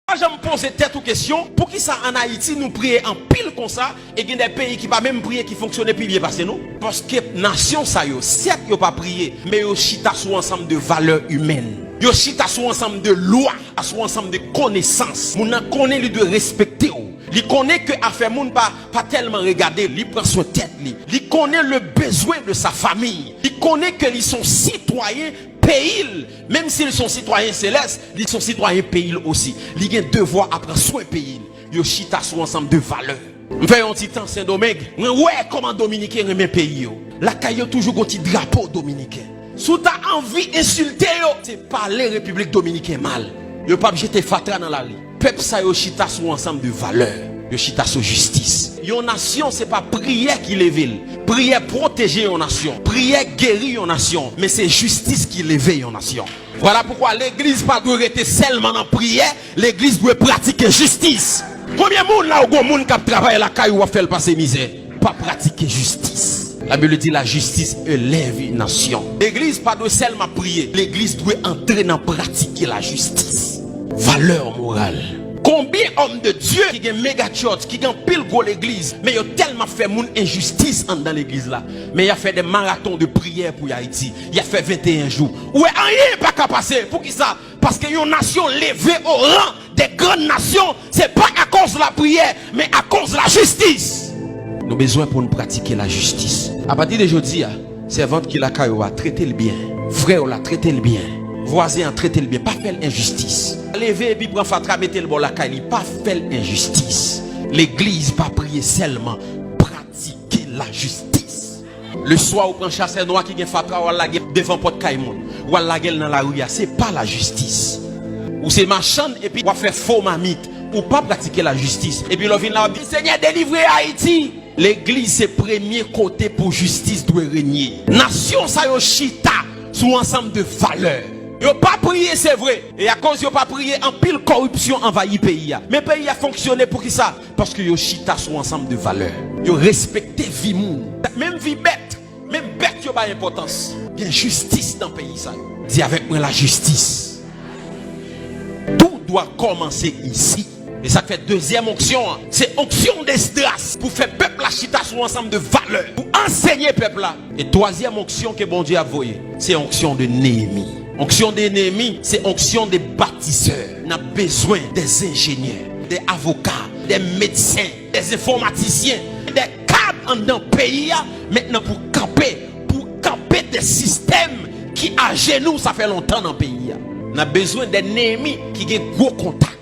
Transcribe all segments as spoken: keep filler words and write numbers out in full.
Pa janm poze tèt ou kesyon, poukisa ann Ayiti nou priye anpil konsa, e gen de peyi ki pa menm priye ki fonksyone pi byen pase nou? Paske nasyon sa yo, sèt yo pa priye, men yo chita sou ansanm de valè imèn. Yo chita sou ansanm de lwa, sou ansanm de konesans. Moun nan konnen li dwe respekte w. Li konnen ke afè moun pa, pa tèlman regade l, li pran swen tèt li. Li konnen le bezwen de sa famiy. Li konnen ke li se yon sitwayen peyi l. Menm si l se yon sitwayen selès, li se yon sitwayen peyi l osi. Li gen devwa a pran swen peyi l. Yo chita sou ansanm de valè. M fè yon ti tan Sendomeng, mwen wè kòman Dominiken renmen peyi yo. Lakay yo toujou gon ti drapo dominiken. Si w ta anvi ensilte yo, se pale Repiblik Dominiken mal. Yo p ap jete fatra nan lari. Pèp sa yo chita sou ansanm de valè. Yo chita sou jistis. Yon nasyon se pa priyè ki leve l. Priyè pwoteje yon nasyon. Priyè geri yon nasyon. Men se jistis ki leve yon nasyon. Vwala poukwa legliz pa dwe rete sèlman nan priyè, legliz dwe pratike jistis. Konbyen moun la ou gon moun k ap travay lakay ou, w ap fè l pase mizè? Pa pratike jistis. La Bible dit la justice élève une nation. Legliz pa dwe sèlman priye, legliz dwe antre nan pratike lajistis. Valè moral. Konbyen òm de Dye ki gen mega church, ki gen anpil gwo legliz, men yo tèlman ap fè moun enjistis anndan legliz la. Men y ap fè de maraton de priyè pou Ayiti. Y ap fè venteyen jou. Ou wè, anyen pa ka pase. Poukisa? Paske yon nasyon leve o ran de grann nasyon, se pa akoz lapriyè, men akoz lajistis. Nou bezwen pou n pratike lajistis. Apati de jodi a, sèvant ki lakay ou a, trete l byen. Frè w la, trete l byen. Vwazen an, trete l byen. Pa fè l enjistis. Leve epi pran fatra, mete l bò lakay li. Pa fè l enjistis. Legliz pa priye sèlman. Pratike lajistis. Leswa, ou pran chasè nwa ki gen fatra, w al lage devan pòt kay moun. W al lage l nan lari a. Se pa lajistis. Ou se machann epi w ap fè fo mamit. Ou pa pratike lajistis. Epi lè w vin la, w ap di, Senyè, delivre Ayiti! Legliz se premye kote pou jistis dwe renye. Nasyon sa yo chita sou ansanm de valè. Yo pa priye, se vre. E akoz yo pa priye, anpil kòripsyon anvayi peyi a. Men peyi a fonksyone poukisa? Paske yo chita sou ansanm de valè. Yo respekte vi moun. Menm vi bèt, menm bèt yo bay enpòtans. Gen jistis nan peyi sa yo. Di avèk mwen, lajistis. Tout doit commencer ici. E sa k fè dezyèm onksyon an, se onksyon Esdras pou fè pèp la chita sou ansanm de valè, pou ansenye pèp la. E twazyèm onksyon ke Bondye ap voye, se onksyon de Neyemi. Onksyon de Neyemi, se onksyon de batisè. N ap bezwen de enjenyè, de avoka, de medsen, de enfòmatisyen, de kad anndan peyi a, mentnan pou kanpe, pou kanpe de sistèm ki ajenou, sa fè lontan nan peyi a. N ap bezwen de Neyemi ki gen gwo kontak.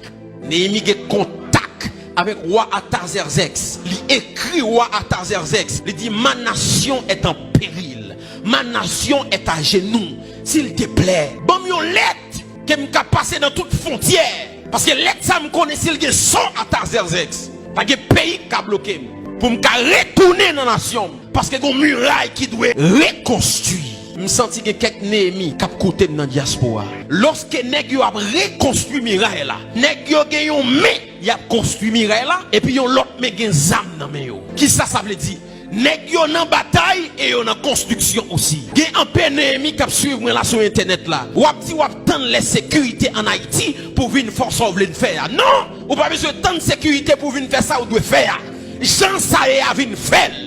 Neyemi gen kontak avèk wa Atazèzèks. Li ekri wa Atazèzèks. Li di, Ma nation est en péril. Ma nation est à genoux. S'il te plaît, ban m yon lèt ke m ka pase nan tout fwontyè. Paske lèt sa m konnen si l gen son Atazèzèks. Pa gen peyi k ka bloke m. Pou m ka retounen nan nasyon m. Paske gon miray ki dwe rekonstwi. M santi gen kèk Neyemi k ap koute m nan dyaspora. Lòske nèg yo ap rekonstwi miray la, nèg yo gen yon men y ap konstwi miray la, epi yon lòt men gen zam nan men yo. Kisa sa vle di? Nèg yo nan batay e yo nan konstriksyon osi. Gen anpe Neyemi k ap swiv mwen la sou entènèt la. W ap di w ap tann lè sekirite ann Ayiti pou w vin fè sa w vle n fè a. Non! Ou pa bezwen tann sekirite pou w vin fè sa w dwe fè a. Jan sa ye a, vin fè l.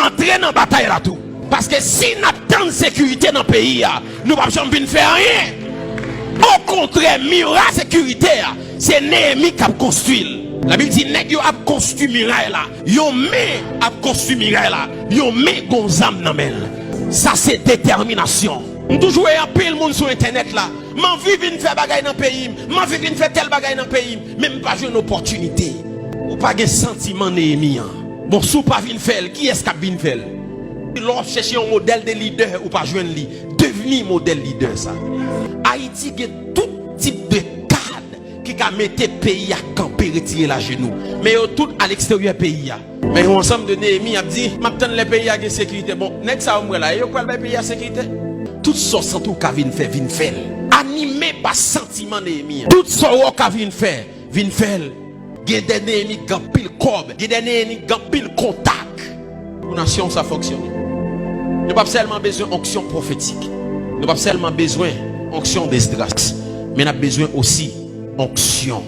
Antre nan batay la tou. Paske si n ap tann sekirite nan peyi a, nou p ap janm vin fè anyen. Okontrè, miray sekirite a, se Neyemi k ap konstwi l. Labib di, nèg yo ap konstwi miray la. Yon men ap konstwi miray la. Yon men gon zam nan men l. Sa se detèminasyon. M toujou wè anpil moun sou entènèt la. M anvi vin fè bagay nan peyi m. M anvi vin fè tèl bagay nan peyi m. Men m pa jwenn opòtinite. Ou pa gen santiman Neyemi an. Bon, si w pa vin fè l, kiyès k ap vin fè l? Lè w ap chèche yon modèl de lidè, ou pa jwenn li. Devni modèl lidè sa. Ayiti gen tout tip de kad ki ka mete peyi a kanpe, retire l ajenou. Men yo tout aleksteryè peyi a. Men yon ansanm de Neyemi ap di, m ap tann lè peyi a gen sekirite. Bon, nèg sa yo m wè la, e yo k pral bay peyi a sekirite? Tout sa w santi w ka vin fè, vin fè l. Anime pa santiman Neyemi an. Tout sa w wè w ka vin fè, vin fè l. Gen de Neyemi k gen anpil kòb, gen de Neyemi k gen anpil kontak. Pou nasyon sa fonksyone. Nou p ap sèlman bezwen onksyon pwofetik. Nou p ap sèlman bezwen onksyon Esdras. Men n ap bezwen osi onksyon